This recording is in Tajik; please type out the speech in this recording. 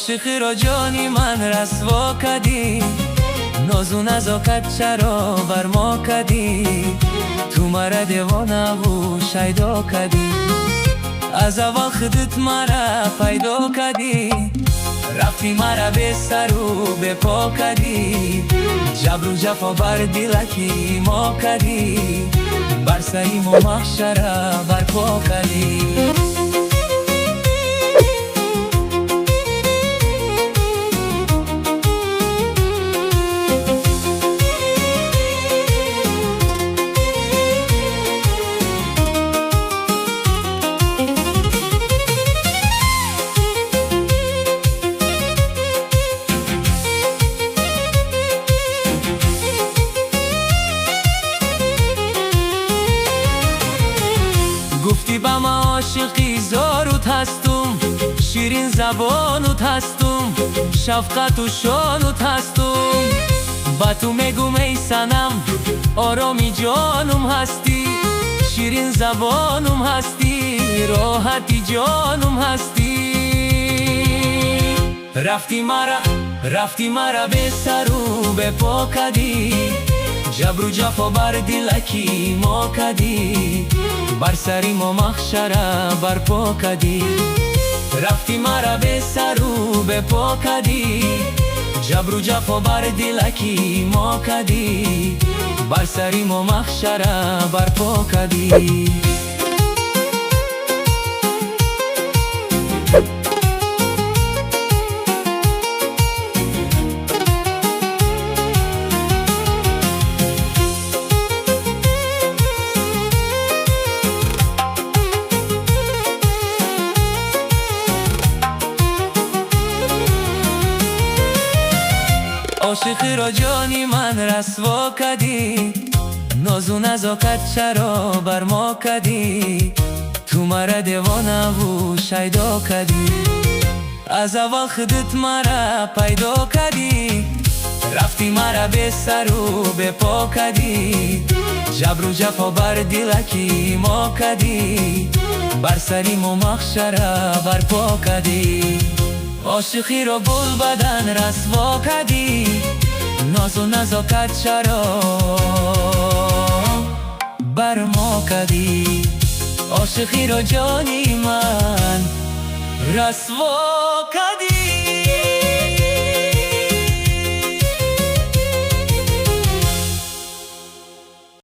Ошиқиро ҷони ман расво кадӣ, нозу назокат чаро бар мо кадӣ? Ту мара девонаву шайдо кадӣ, аз аввал худат мара пайдо кадӣ. Рафтӣ, мара бесару бепо кадӣ, ҷабру ҷафо бар дилаки мо кадӣ, бар сари мо маҳшара барпо кадӣ. Гуфтӣ ба ман ошиқи зорут ҳастум, ширинзабонут ҳастум, шафқату шонут ҳастум. Ба ту мегум: эй санам, ороми ҷонум ҳастӣ, ширинзабонум ҳастӣ, роҳати ҷонум ҳастӣ. Рафтӣ мара, рафтӣ, мара бесару бепо кадӣ, ҷабру ҷафо бар дилаки мо кадӣ, бар сари мо маҳшара барпо кадӣ. Рафтӣ, мара бесару бепо кадӣ, ҷабру ҷафо бар дилаки мо кадӣ, бар сари мо маҳшара барпо кадӣ. Ошиқиро ҷони ман расво кадӣ, нозу назокат чаро бар мо кадӣ? Ту мара девонаву шайдо кадӣ, аз аввал худат мара пайдо кадӣ. Рафтӣ, мара бесару бепо кадӣ, ҷабру ҷафо бар дилаки мо кадӣ, бар сари мо маҳшара барпо кадӣ. Ошиқиро гулбадан расво кадӣ, нозу назокат чаро бар мо кадӣ? Ошиқиро ҷони ман расво кадӣ.